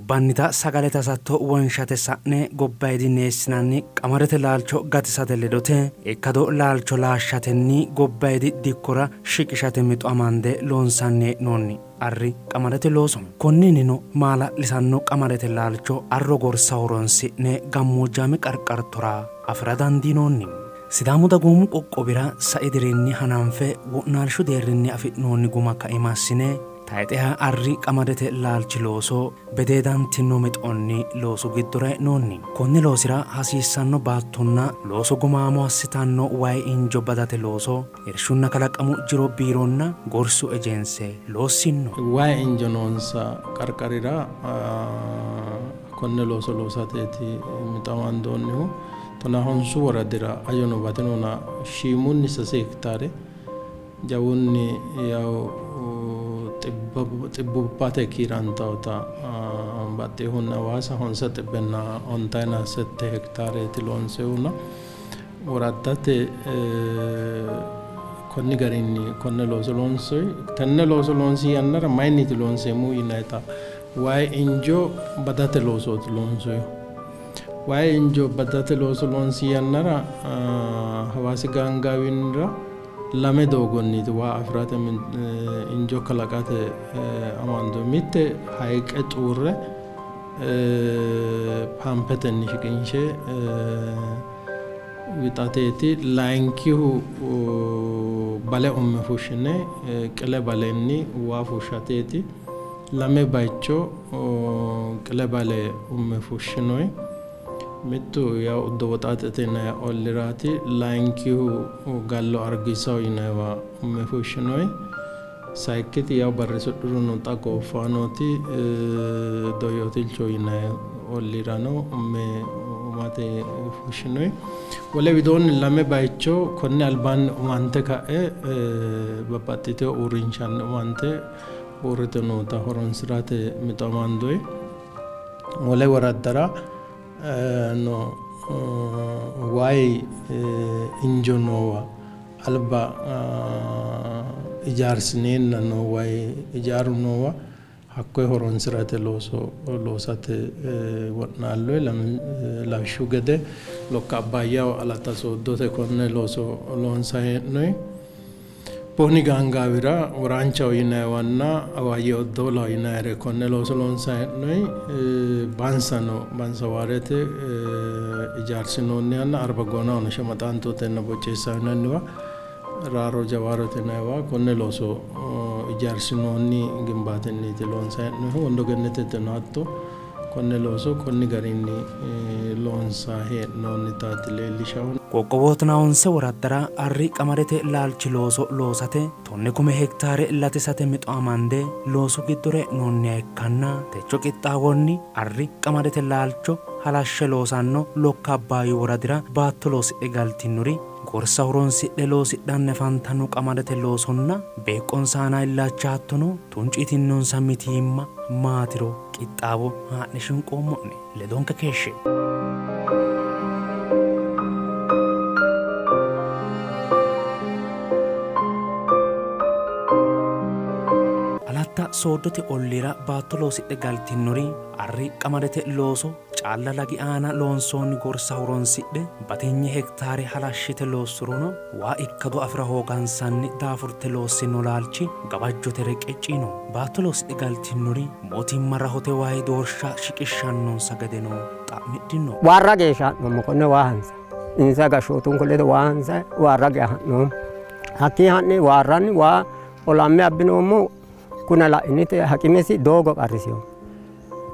Gobbannita sagalete hasatto wonshate sa'ne gobbayidi neessinanni qamadete laalcho gatisate ledote ikkado laalcho laashshatenni gobbayidi dikkora shiqishate mixo amande loonsanni hee'noonni arri qamadete looso. Konninnino maala'lisanno qamadete laalcho arro gorsa horonsi'ne gammoojjaame qarqartora afira dandiinoonni. Sidaamu dagoomu qoqqowira sai dirinni hananfe wo'naalshu deerrinni afi'noonni guma kaima assine tayxeha arri qamadete laalchi looso bedeedantino mixonni loosu giddora e'noonni. Konni loosira hasiissanno baattonna looso gumaamo assitanno wayi injo badate looso irshunna kalaqamu jiro biironna gorsu ejense loossinno. Wayi injo noonsa qarqarira konne looso loosateeti mixo amandoonnihu. 15 woradira ajono batinona shiimunni 3 hektaare jawunni yaw xibbubbate kiirantawota baxxinohunni Hawaasa 997 hektaareeti loonsehuna woraddate konni garinni konne looso loonsoyi. Tenne looso loonsi yannara mayinniiti loonseemmohu yinayita wayi injo badate loosooti loonsoyihu. Wayi injo badate looso loonsi yannara Hawaasi gaangaawinira lame doogonniti waa afirate injo kalaqate amando. Mitte hayiqe xuurre paampetenni shiqinshe wixateeti. Layinkihu bale umme fushshine qile balenni waa fushshateeti. Lame bayicho qile bale umme fushshinoyi. Mittu yaw uddo woxaaxete yinanni olliraati. Layinkihu gallo argisaho yinanniwa umme fushshinoyi. Sayikkiti yaw barrisudhuruno xa gooffaanooti doyyotilcho yinanni ollirano umme umate fushshinoyi. Wole widoonni lame bayicho konne albaanni umante ka'e babbaxxiteyo uurrinshanni umante uurrite noota horonsirate mixo amandoyi. Wole woraddara no wayi injo noowa alba ijaarsineenna no wayi ijaaru noowa hakkoye horonsirate looso loosate wo'naalloyi. Lawishshu gede Lokka Abbaayyaho Alatta Sooddote konne looso loonsayi hee'noyi. Booni gaangaawira Woraanchaho yinanniwanna Awaayye Oddoolaho yinannire konne looso loonsayi hee'noyi. Bansano Bansawaarete ijaarsinoonnihanna Arbagoonahono Shamaxaantotenna Bocceessaho yinanniwa Raaro Jawaarote yinanniwa konne looso ijaarsinoonni gimbaatenniiti loonsayi hee'noyihu. Wondo Genneteteno hatto konne looso konni garinni loonsa hee'noonnitaati leellishahu. Qoqqowoho 15 woraddara arri qamadete laalchi looso loosate 10 hektaare latisate mixo amande loosu giddora e'noonniha ikkanna techo qixxaawonni arri qamadete laalcho halashshe loosanno Lokka Abbaayyu woradira baatto loosidhe galtinnori gorsa horonsidhe loosidhanni afantanno qamadete loosonna beeqqonsa aana illacha hattono tuncitinnonsa mitiimma maatiro qixxaawo haa'ne shinqoommo'ne. Ledonke keeshshe. Alatta Sooddote ollira baatto loosidhe galtinnori arri qamadete looso caalla lagi aana loonsoonni gorsa horonsidhe batinye hektaare halashshite loossurono waa ikkado afira hoogansanni daafurte loossino laalchi gawajjote reqeccino. Baatto loosidhe galtinnori mootimma rahote wayi doorsha shiqishshannonsa gedeno xa'midhino. Waarra geeshsha ha'noommo konne waa hansa insa gashshootunku ledo waa hansa waarra geeshsha ha'noommo. Hakkii ha'ne waarranni waa olamme abbinoommo kuna la'inite haqimesi doogo qarrisino.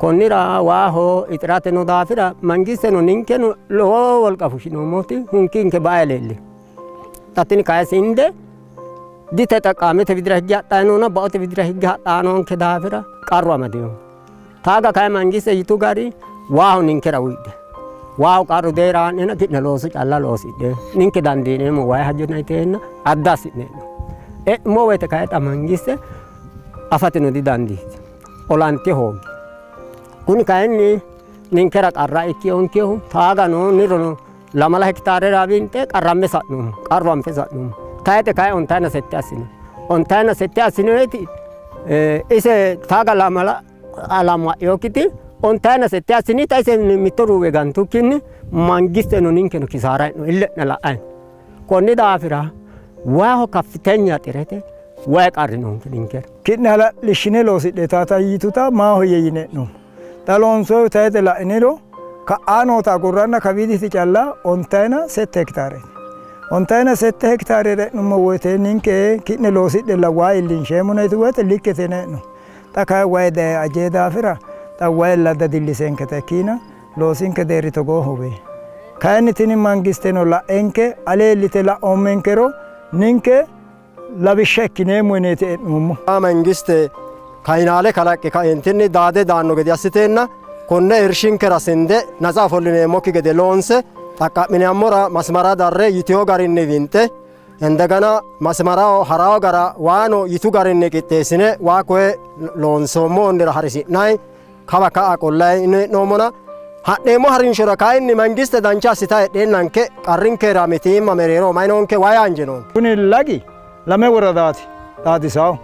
Konnira waaho ixirate no daafira mangisteno ninkeno lowo wolqa fushshinoommoti hunkiinke bae leelli. Xa tini kayi sinde dite xaqqaamete widira higge hadhayi noona baote widira higge hadhaa noonke daafira qarru amadino. Taaga kayi mangiste yitu gari waaho ninkera uyidhe. Waaho qarru deera haa'nena ki'ne looso calla loosidhe ninke dandiineemmo wayi hajona yiteenna adda assi'neemmo. E'nummo woyite kayi xa mangiste afateno didandiiti. Olante hoogi. Kuni kayinni ninkera qarra ikkiyonkehu taaga no nirono 2 hektaarera winxe qarramme sa'noommo, qarru anfe sa'noommo. Tayixe kayi 97 assino. 97 assinoyeti ise taaga lamala alama'yokkiti Ontayina sette assinita ise mitto ruuwe gantukkinni mangisteno ninkeno kisaara e'no ille'ne la'ayi. Konni daafira waaho kaffitenya xirete wayi qarri noonke ninkera. Ki'ne hala'lishshine loosidhe taata yituta maahoyye yine e'noommo. Xa loonsooyihu tayxe la'iniro ka'aa noota agurranna kawiiditi calla 57 hekitaareeti. 57 hekitaarera e'nummo woyte ninke ki'ne loosidhella waa iillinsheemmo yitu woyte likkete yine e'no. Xa kayi wayi daye ajee daafira xa wayilla dadillisenketa ikkiina loosinke deerri togoohowe. Kayinni tini mangisteno la'enke aleellite la'oommenkero ninke lawishsha ikkineemmo yineeti e'noommo. Mangiste kayinaale kalaqqe kaentinni daade daanno gede assiteenna konne irshinkera sinde natsa ofollineemmokki gede loonse xaqqa'mineemmora masmara darre yitiyo garinni winxe endegana masmaraho harawo gara waano yitu garinni qixxeessine waa koye loonsoommo onnira harisi'nayi kawa ka'a qollayi hee'noommona ha'neemmo harinshora kayinni mangiste dancha assita heedheennanke qarrinkera mitiimma mereero mayinonke wayi anje noonke. Kuni lagi lame woradaati xaadisawo.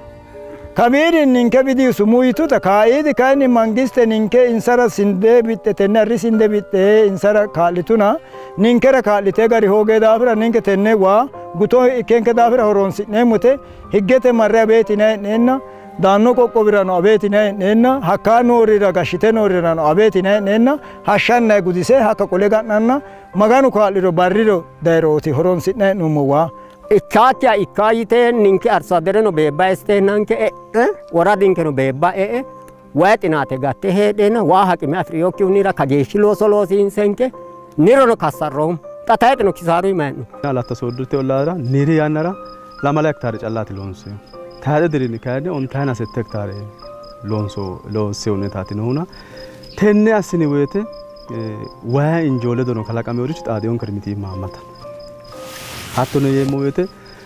Kawiidi ninke bidi sumuu yituta kaiidi kayinni mangiste ninke insara sinde bixxe tenne arri sinde bixxe insara kaa'lituna ninkera kaa'lite gari hoogee daafira ninke tenne waa guto ikkenke daafira horonsi'neemmote higgete marre abeeti yinayi hee'neenna daanno qoqqowirano abeeti yinayi hee'neenna hakkaa noorira gashshite noorirano abeeti yinayi hee'neenna hashshannayi gudise hakka qole ga'nanna Maganu kaa'liro barriro dayirooti horonsi'nayi hee'noommo waa. Ikkaakkiha ikkaa yite ninke arso addereno beebba eesteennanke e'e woradinkeno beebba e'e wayi xinaate gatte heedheenna waa haqime afi'rinokkihunira kageeshshi looso loosiinsenke nirono kassarroommo. Xa tayixeno kisaaru iima hee'no. Alatta Sooddote ollaara niri yannara 2 hektaare callaati loonseemmo. Tayixe dirinni kayinni 97 hektaare loonseehunitaati noohuna tenne assini woyte wayi injoo ledono kalaqameeworichi xaadinonkeri mitiimma haammata. Hattono yeemmo woyte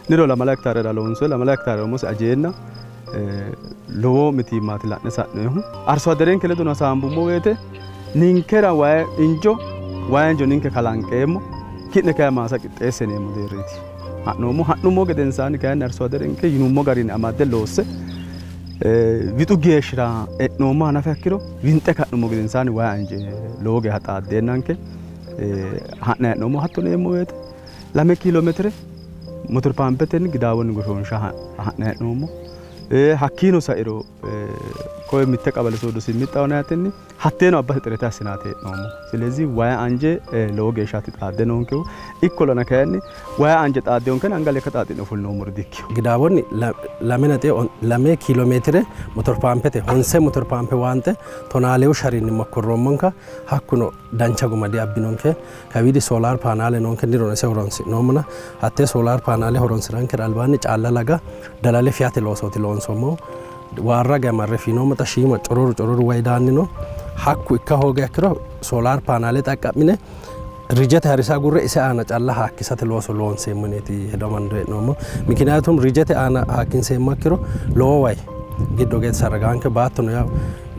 niro 2 hektaarera loonsoyi 2 hektaare umose ajeenna lowo mitiimmaati la'ne sa'neehu. Arso adderenke ledono hasaambummo woyte ninkera wayi injo ninke kalanqeemmo ki'ne kayi maasa qixxeessineemmo deerriiti. Ha'noommo ha'nummo gedensaanni kayinni arso adderenke yinummo garinni amadde loosse wixu geeshshira e'noommo hanafe ikkiro winxe ka'nummo gedensaanni wayi anje lowo geeshsha xaaddeennanke ha'ne hee'noommo. Hattono yeemmo woyte 2 kiiloomeetire motor paampetenni gidaawonni goshoonsha ha'ne hee'noommo. Hakkiino sairo koye mitte qabale soodo simixxawonaatenni hatteeno abbate xirete assinaati hee'noommo. Silezi wayi anje lowo geeshshaati xaadde noonkehu. Ikkollana kayinni wayi anje xaaddeyonkena anga lekka xaaxi'ne ofollinoommori dikkiho. Gidaawonni 2 kiiloomeetire motor paampete 9 motor paampe waante 12 sharinni mokkorroommonka hakkuno dancha guma diabbinonke. Kawiidi soolaar paanaale noonke nirono ise horonsi'noommona hattee soolaar paanaale horonsirankera albaanni caalla laga dalale fiyate loosooti loonsoommohu. Waarra gamarre fiinoommo xa shiima cororu cororu wayi daanni no. Hakku ikka hooge ikkiro soolaar paanaale xaqqa'mine rijete harisa agurre ise aana calla haakkisate looso loonseemmo yineeti hedo amando hee'noommo. Mikinayatum rijete aana haakkinseemmo ikkiro lowo wayi giddo gede sarragaanke baattono yaa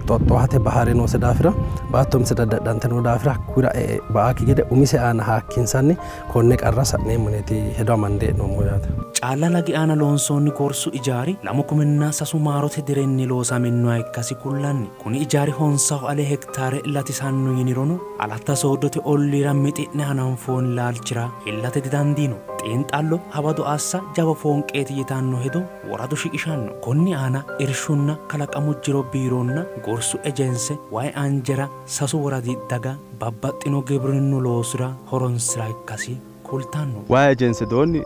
xoxxohate bahare noose daafira baatto umise daddadhante noo daafira hakkuyira e'e ba'aakki gede umise aana haakkinsanni konne qarra sa'neemmo yineeti hedo amande hee'noommo yaate. Caalla lagi aana loonsoonni gorsu ijaari 2003 maarote dirinni loosaminnoha ikkasi kullanni. Kuni ijaari honsaho ale hektaare latisanno yinirono Alatta Sooddote olliira mixi'ne hananfoonni laalchira iillate didandiino. Xiinxallo hawado assa jawa foonqeeti yitanno hedo woradu shiqishanno. Konni aana irshunna kalaqamu jiro biironna gorsu ejense wayi anjera 3 woradi daga babbaxxino gibrinnu loosira horonsira ikkasi kultanno. Wayi ejense doonni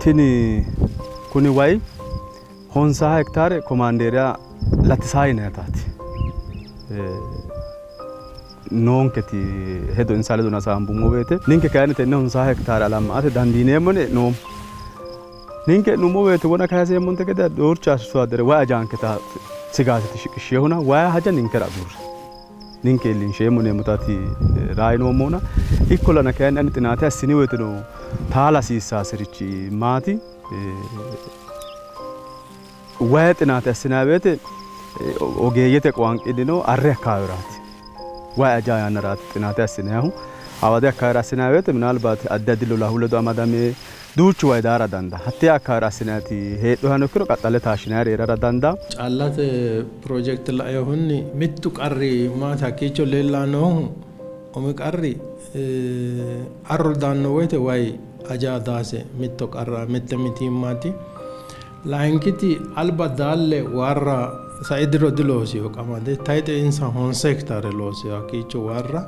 tini kuni wayi 50 hektaare komaandeeriya latisaa yinayitaati. Noonketi hedo insa ledo hasaambummo woyte ninke kayinni tenne 50 hektaare alama'ate dandiineemmo yine e'noommo. Ninke e'nummo woyte wona kayiseemmonte gede duucha arso addere wayi ajaanketa sigaasete shiqishsheehuna wayi haja ninkera agurre ninke iillinsheemmo yineemmotaati raayinoommohuna. Ikkollana kayinni ani xinaate assini woyteno taala hasiissaasirichi maati wayi xinaate assinanni woyte ogeeyyete qowanqidino arri akkaawiraati. Wayi ajaa yannaraati xinaate assinannihu. Hawadi akkaawira assinanni woyte minaalbaati addi addi lolahu ledo amadame Duuchu wayi daara dandaa hattee akkaawira assinaniti heedhuhano ikkiro qaxxale taashshinayiri heerara dandaa. Caallate pirojekte lainohunni mittu qarri maati hakkiicho leellanni noohu umi qarri arru daanno woyte wayi aja daase mitto qarra mitte mitiimmaati. Layinkiti alba daalle waarra sai diro diloosino qamade tayixe insa 9 hektaare loosino hakkiicho waarra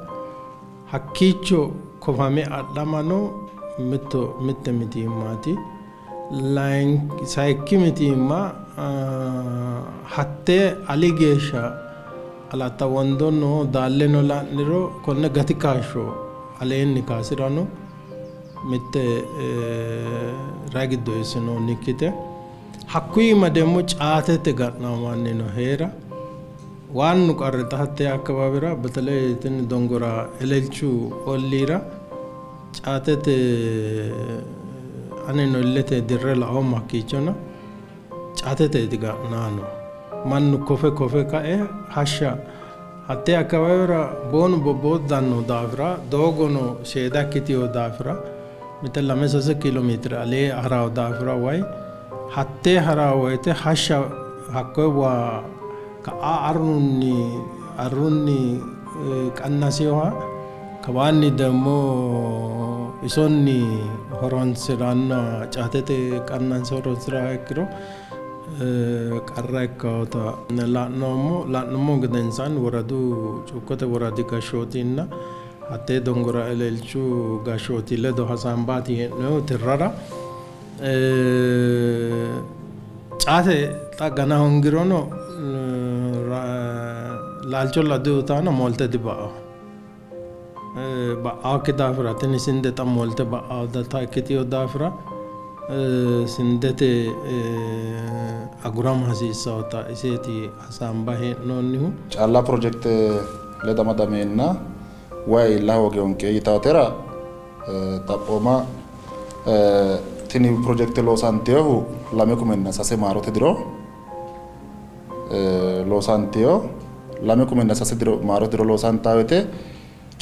hakkiicho kofame adhamano mitte mitiimmaati. Sayikki mitiimma hattee ali geeshsha Alatta Wondono Daalleno la'niro konne gati kaashsho aleenni kaasirano mitte raa giddo eessinoonnikkite. Hakkuyi iima demmo caatete ga'nao mannino heera waannu qarri xa hattee akkawaawira beteley tini Dongora Elelchu olliira caatete anino illete dirre laoommo hakkiichona caateteeti ga'naano mannu kofe kofe kae hashsha hattee akkawaawira boonu bobbooddanno daafira doogono seeda ikkiteyo daafira mite 2-3 kilomeetire alee harawo daafira wayi hattee harawo woyte hashsha hakkoye waa ka'a arrunni qannasiyoha kawaanni demmo isonni horonsiranno caatete qannanse horonsiraha ikkiro qarra ikkawota la'noommo. La'nummo gedensaanni woradu Cuukkote woradi gashshootinna hattee Dongora Elelchu gashshooti ledo hasaambaati hee'noonnihu tirrara caate xa gana hongirono laalcholla diuytanno moolte diba'awo. Ba'awokki daafira tini sinde xa moolte ba'awota ikkiteyo daafira sindete agurama hasiissawota iseeti hasaamba hee'noonnihu. Caalla pirojekte ledo amadameenna wayi iilla hoogewonke yitaatera xaphooma tini pirojekte loosanteyohu 2003 maarote diro loosanteyo 2003 diro maarote diro loosantaa woyte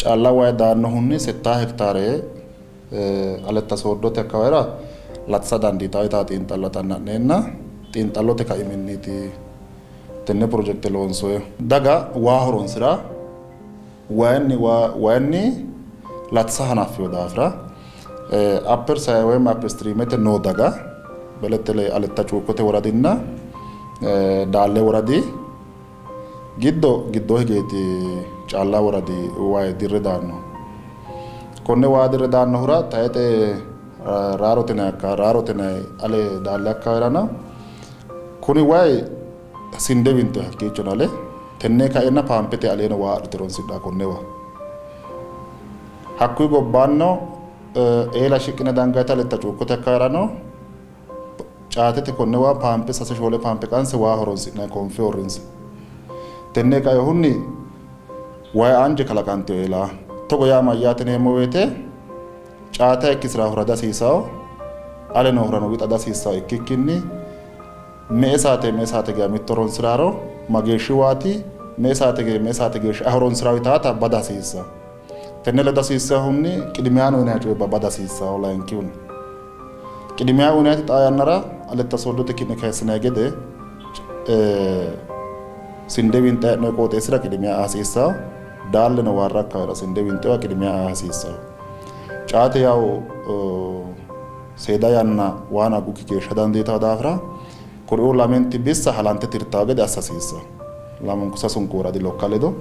caalla wayi daannohunni 6 hektaare Aletta Sooddote akkawaawira latisa dandiitawo yitaa xiinxallo xanna'neenna xiinxallote kaiminniiti tenne pirojekte loonsoye. Daga waa horonsira wayinni latisa hanaffeyo daafira upper side woyim upper streamete noo daga belettele Aletta Cuukkote woradinna Daalle woradi giddo giddoo higeeti Caalla woradi wayi dirre daanno. Konne waa dirre daannohura tayixe raarote nayi ale Daalle akkawaawirana kuni wayi sinde wintoyi hakkiichono ale tenne kaenna paampete aleeno waa adhite horonsidhaa konne waa. Hakkuyi gobbaanno eela shiqqine dangayita Aletta Cuukkote akkawaawirano caatete konne waa paampe 3-4 paampe qanse waa horonsi'nayi konfe uurrinse. Tenne kaehunni wayi anje kalaqanteyo eela. Togo yaa mayyaate yineemmo woyte caate hayikkisiraahura dihasiisawo ale noohurano wixa dihasiissawo ikkikkinni me''e saate me''e saate geya mitto horonsiraaro mageeshshi waati me''e saate geya me''e saate geeshsha aye horonsirawo yitaata bada hasiissawo. Tenne ledo hasiissahunni qidimiyaano yinanni coyibba bada hasiissawo layinkihunni. Qidimiyaa uyinayiti xaa yannara Aletta Sooddote ki'ne kayissinanni gede sinde winxayi hee'noyi qooxeessira qidimiyaa aa hasiissawo. Daalleno waarra akkawaawira sinde winxewa qidimiyaa aa hasiissawo. Caate yawu seeda yanna waan aggukki geeshsha dandiitawo daafira kuriuu lamenti bissa halante tirtawo gede assa hasiissawo. Lamunku sasunku woradi lokka ledo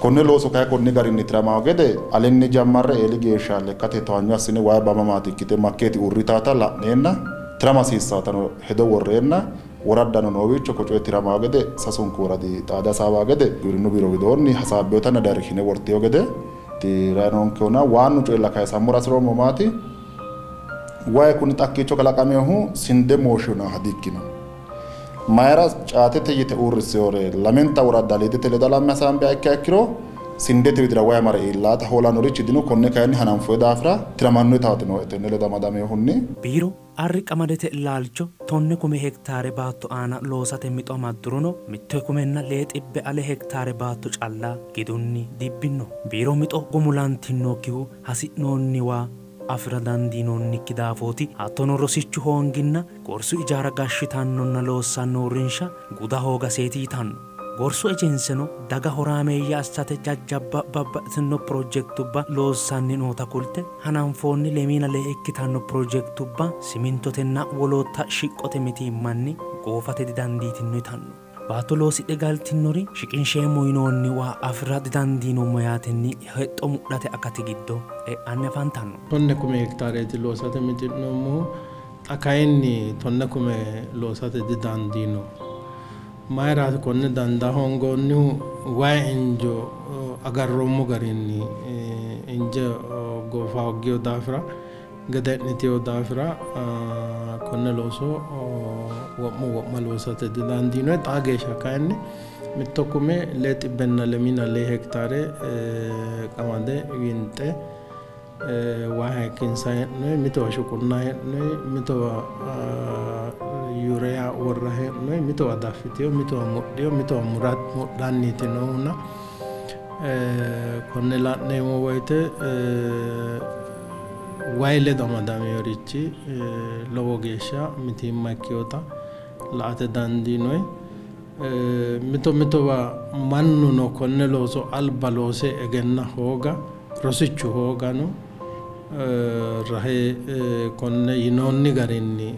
konne looso kayi konni garinni tiramawo gede alenni jammarre eeli geeshsha lekkate towaanyo assine wayi bamamaati ikkite makkeeti uurritaata la'neenna tirama hasiissawotano hedo worreenna woraddano noowiicho ko coye tiramawo gede sasunku woradi xaade hasaawawo gede giwirinnu biiro widoonni hasaabbeyotanna directione worteyo gede tiranonkehuna waannu coyella kayisammora hasiroommo maati wayi kuni xakkiicho kalaqamehu sinde mooshinoha dikkino. Mayira caatete yite uurrisseyore lamenta woradda aliidete ledo alamme hasaambiha ikkiha ikkiro sindete widira wayi mare iillaata hoolannorichi dino. Konne kayinni hananfoyi daafira tiramanno yitaati nooe tenne ledo amadamehunni. Biiro arri qamadete laalcho 10,000 hektaare baatto aana loosate mixo amaddurono 1,300 ale hektaare baatto calla gidunni dibbinno. Biiro mixo gumulantinokkihu hasi'noonniwa afira dandiinoonnikki daafooti. Hattono rosichu hoonginna gorsu ijaara gashshitannonna loossanno uurrinsha guda hoogaseeti yitanno. Gorsu ejenseno daga horaameeyye assate jajjabba babbaxxitino pirojekitubba loossanni noota kulte hananfoonni 2.5 ikkitanno pirojekitubba simintotenna wolootta shiqqote mitiimmanni goofate didandiitino yitanno. Baatto loosidhe galtinori shiqinsheemmo yinoonni waa afira didandiinoommo yaatenni hexxo mudhate akati giddo e'anni afantanno. 10 hektaareeti loosate mixi'noommohu, xa kayinni 10 loosate didandiino. Mayiraati konne dandaa hoongoonnihu? Wayi injo agarroommo garinni inje goofa hooggiyo daafira gede'nitiyo daafira konne looso wo'mu wo'ma loosate didandiino. Xaa geeshsha kayinni 1,202 hektaare qamade winxe waa hayikkinsa hee'noyi, mitowa shuqunna hee'noyi, mitowa yureya worra hee'noyi, mitowa daffitiyo, mitowa mudhiyo, mitowa mudhanniiti noohuna konne la'neemmo woyite wayi ledo amadameworichi lowo geeshsha mitiimma ikkeyota la"ate dandiinoyi. Mito mitowa mannuno konne looso alba loose egenna hooga, rosichu hoogano rahe konne yinoonni garinni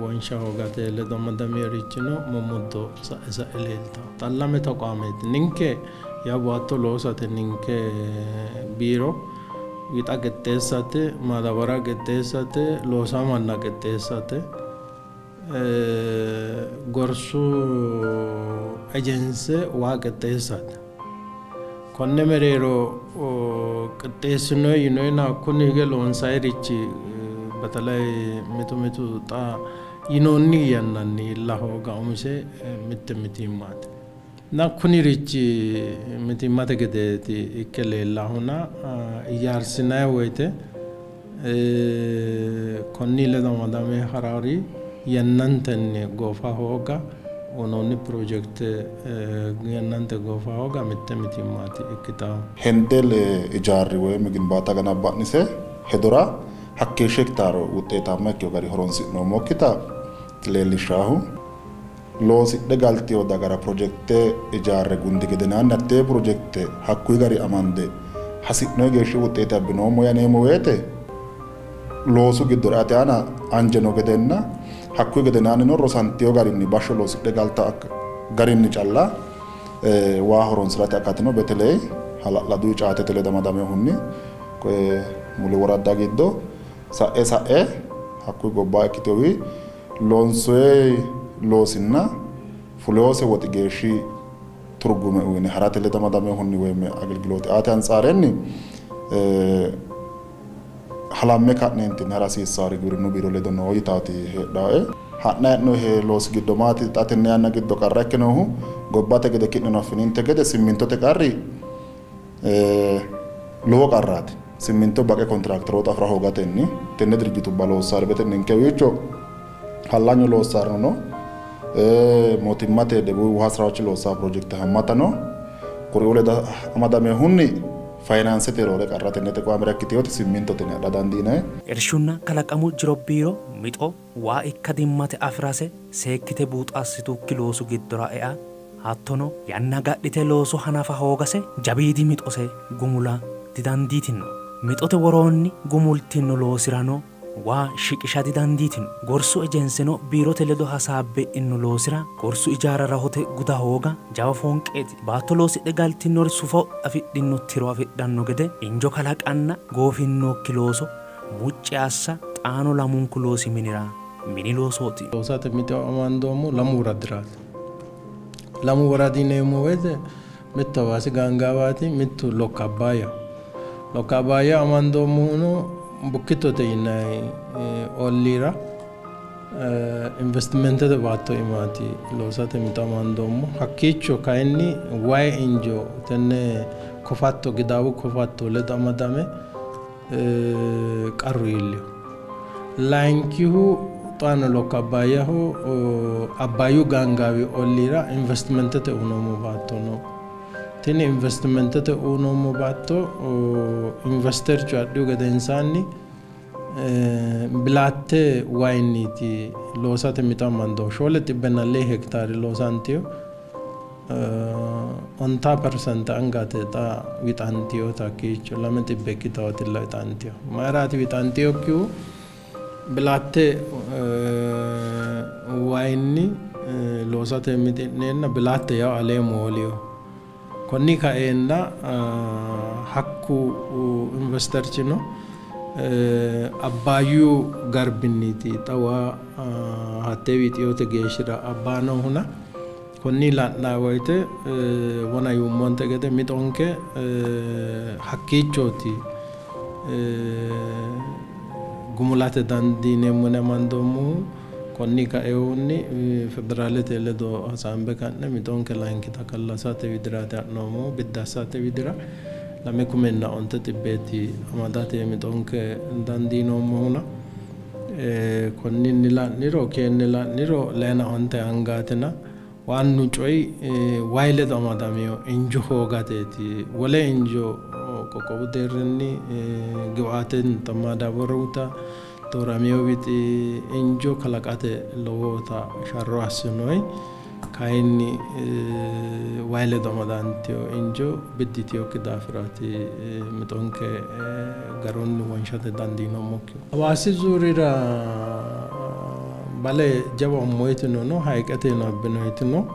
wonsha hoogate ledo amadameworichino mommoddo sa'e sa'e leeltawo. Xa lame toqaameeti ninke yaa baatto loosate ninke biiro wixa qixxeessate, madabara qixxeessate, loosaa manna qixxeessate, gorsu ejense waa qixxeessate. Konne mereero qixxeessinoyi yinoyina kuni hige loonsayirichi batalay mitu mitu xa yinoonni yannanni iilla hooga umise mitte mitiimmaati. Na kunirichi mitiimmate gedeeti ikke leellahuna ijaarsinayi woyite konni ledo amadame harari yannantenni goofa hooga, uyinoonni pirojekite yannante goofa hooga mitte mitiimmaati ikkitawo. Hendel ijaarri woyim ግንባታ ገነባንise hedora hakkeeshsha hektaaro wuxxeetaamma ikkeyo gari horonsi'noommokkita leellishshaahu. Loosidhe galtiyo dagara pirojekite ijaarre gundi gedenaanni hattee pirojekite hakkuyi gari amande hasi'noyi geeshshi wuxxeete abbinoommo yaneemmo woyite loosu giddora ate aana anje no gedenna hakkuyi gedenaannino rosantiyo garinni bashsho loosidhe galta garinni calla waa horonsirate akatino beteley hala'ladu caatete ledo amadamehunni koye muli woradda giddo sa'e sa'e hakkuyi gobba ikkitewi loonsoyi loosinna fuloose woxi geeshshi turgume uyine harate ledo amadamehunni woyim agelgiloote aate antsaarenni halamme ka'neentinni hara hasiissaari giwirinnu biiro ledo noo yitaati heedhae. Ha'na hee'noyi loosi giddo maati xa tenne yanna giddo qarra ikke noohu gobbate gede ki'neno affininte gede simmintote qarri lowo qarraati. Simminto baqe kontiraakteroota afira hoogatenni tenne dirjitubba loossaari bete ninkewiicho hallanyu loossaarino no, mootimmate debuwi wuha sirawochi loossaa pirojekite hammata no, kuriuu ledo amadamehunni fayinaansete roore qarra tenne teqwaamera ikkiteyooti simmintoteni adha dandiinayi. Irshunna kalaqamu jiro biiro mixo waa ikkadimmate afirase seekkite buuxo assitukki loosu giddora ea hattono yanna gadhite looso hanafa hoogase jabiidi mixose gumula didandiitino. Mixote woroonni gumultino loosirano waa shiqisha didandiitino. Gorsu ejenseno biirote ledo hasaabbe inno loosira gorsu ijaara rahote guda hooga jawa foonqeeti. Baatto loosidhe galtinori sufo afidhino tiro afidhanno gede injo kalaqanna goofinnokki looso mucci assa xaano lamunku loosi minira mini loosooti. Loosate mixo amandoommo lamu woradiraati. Lamu woradi yineemmo woyite mittu Hawaasi Gaangaawaati, mittu Lokka Abbaayyaho. Lokka Abbaayya amandoommohuno bukkittote yinayi olliira investimentete baatto imaati loosate mixo amandoommo. Hakkiicho kayinni wayi injo tenne kofatto Gidaawu kofatto ledo amadame qarru iilliho. Layinkihu xaano Lokka Abbaayyaho Abbaayyu Gaangaawi olliira investimentete uyinoommo baatto no. Tini investimentete uyinoommo baatto investerchu adhihu gedensaanni Bilaatte wayinniiti loosate mixo amandoo 404 hektaare loosantiyo 50% angate xa wixantiyo takkiicho 200 ikkitaatilla wixantiyo. Mayiraati wixantiyokkihu Bilaatte wayinni loosate mixi'neenna Bilaatte yaw alee mooliyo. Konni kaeenna hakku investerchino Abbaayyu garbinniiti xa waa hattee wixiyote geeshshira abbaa noohuna konni la'nanni woyte wona yuummonte gede mixonke hakkiichooti gumulate dandiineemmo yine amandoommohu. Konni kaehunni federaalete ledo hasaambe ka'ne mixonke layinkita kallasate widiraati ha'noommohu, biddassate widira 2,009 amadate mixonke dandiinoommohuna konninni la'niro keenne la'niro 25 angaatina waannu coyi wayi ledo amadamiyo injo hoogateeti. Wole injo qoqqowu deerrinni giwaaten madaabaruuta dooramiyo wixi injo kalaqate lowota sharro assinoyi kayinni wayi ledo amadantiyo injo bidditiyokki daafiraati mixonke garunni wonshate dandiinoommokkihu. Hawaasi zuurira bale jawa ummoyitino no, hayiqeteno abbinoyitino.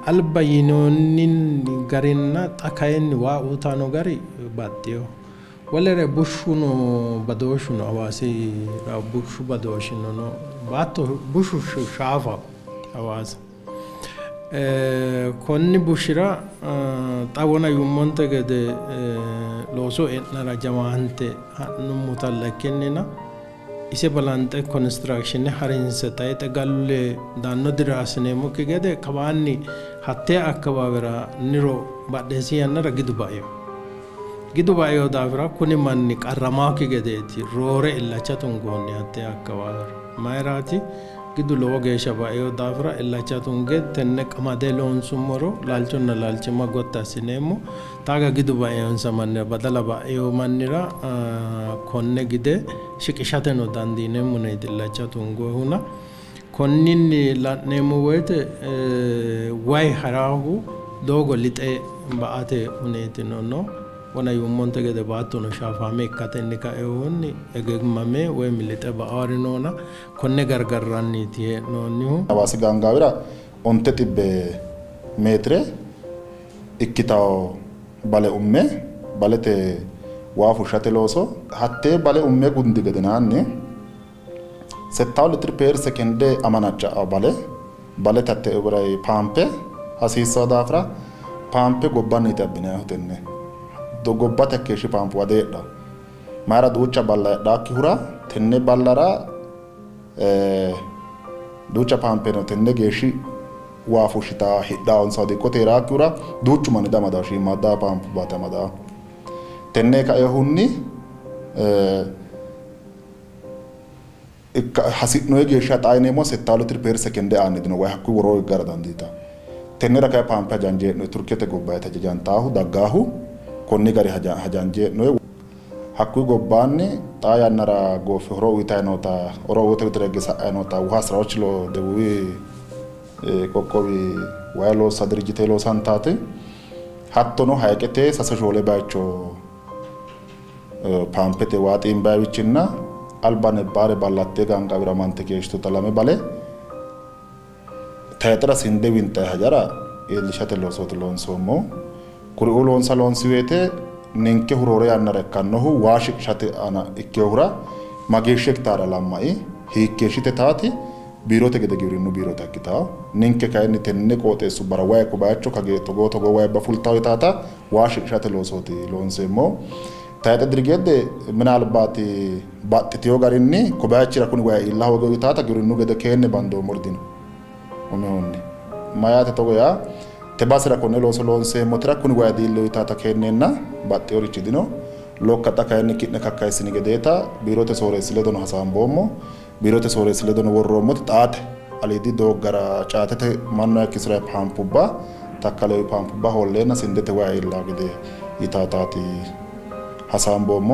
Alba yinoonni garinna xa kayinni waa uyitanno gari baxxiyo. Wolere bushshuno badooshshuno Hawaasira bushshu badooshshino no, baatto bushshu shaafaho Hawaasa. Konni bushshira xa wona yuummonte gede looso e'nara jawaante ha'nummotalla ikkinnina ise balanxe konistiraakshine harinse tayixe galle daanno dira assineemmokki gede kawaanni hattee akkawaawera niro badheessi yannara gidu baeo. Gidu baeo daafira kuni manni qarramaakki gedeeti roore illacha tungoonni hattee akkawaawera. Mayiraati gidu lowo geeshsha baeo daafira illacha tunge tenne qamade loonsummoro laalchonna laalchimma gotti assineemmo. Taaga gidu baeonsa mannira badala baeo mannira konne gide shiqishateno dandiineemmo neeti illacha tungohuna. Konninni la'neemmo woyte wayi haraahu doogo lixe ba'ate huneetino no. Wona yuummonte gede baattono shaafaame ikkatenni kaehunni egemame woyi lixe ba'aari noona konne gargarranniiti hee'noonnihu. Hawaasi gaangaawira 900 meetire ikkitawo bale umme balete waa fushshate looso hattee bale umme gundi gedenaanni 7 litiri per sekende amanacca bale balete hatte paampe hasiissawo daafira paampe gobbanniiti abbinaayihu tenne gobbate hakkeeshshi paampuwa deedhawo. Mayira duucha balla heedhaakkihura tenne ballara duucha paampeno tenne geeshshi waa fushshitaa hidhaawonsa dikkote heeraakkihura duuchu manni damadawo shiimmaadda paampubbate amadawo. Tenne kaehunni hasi'noyi geeshsha xaa yineemmo 7 litiri per sekende aanni dino wayi hakkuyi woroo higgara dandiitawo. Tennera kayi paampe hajanjee'noyi Turkete gobbayiti hajajantaahu daggaahu konni gari hajanjee'noyi. Hakkuyi gobbaanni xaa yannara goofe horo uyitayi noota horo uyite widira higge sa'ayi noota wuha sirawochi debuubi qoqqowi wayi loossa dirijjite loosantaati. Hattono hayiqete 3-4 bayicho paampete waa xiimbayiwichinna alba nebbaare ballattee gaangaawira mante keeshshituta 2 bale tayixira sinde winxayi hajara iillishate loosooti loonsoommohu. Kuriuu loonsa loonsi woyte ninke roore yannara ikkannohu waa shiqishate aana ikkehura mageeshshi hektaare lamma'i hiikkeeshshite taati biirote gede giwirinnu biirote ikkitawo. Ninke kayinni tenne qooxeessubbara wayi ko bayicho kage togoo togoo wayibba fultawo yitaata waa shiqishate loosooti loonseemmohu. Tayixe diri gede minaalbaati baxxiteyo garinni ko bayichira kuni wayi iilla hoogeyo yitaata giwirinnu gede keenne bandoommori dino. Umihunni mayaate togo yaa te basera konne looso loonseemmotera kuni wayi diilleyo yitaata keenneenna baxxeyorichi dino. Lokka xa kayinni ki'ne kakkayissini gedeeta biirote sooreessi ledono hasaamboommo. Biirote sooreessi ledono worroommoti xaate aliidi dooggara caatete mannu hayikkisirayi paampubba takkalewi paampubba hoolleenna sindete wayi iillaa gede yitaataati hasaamboommo.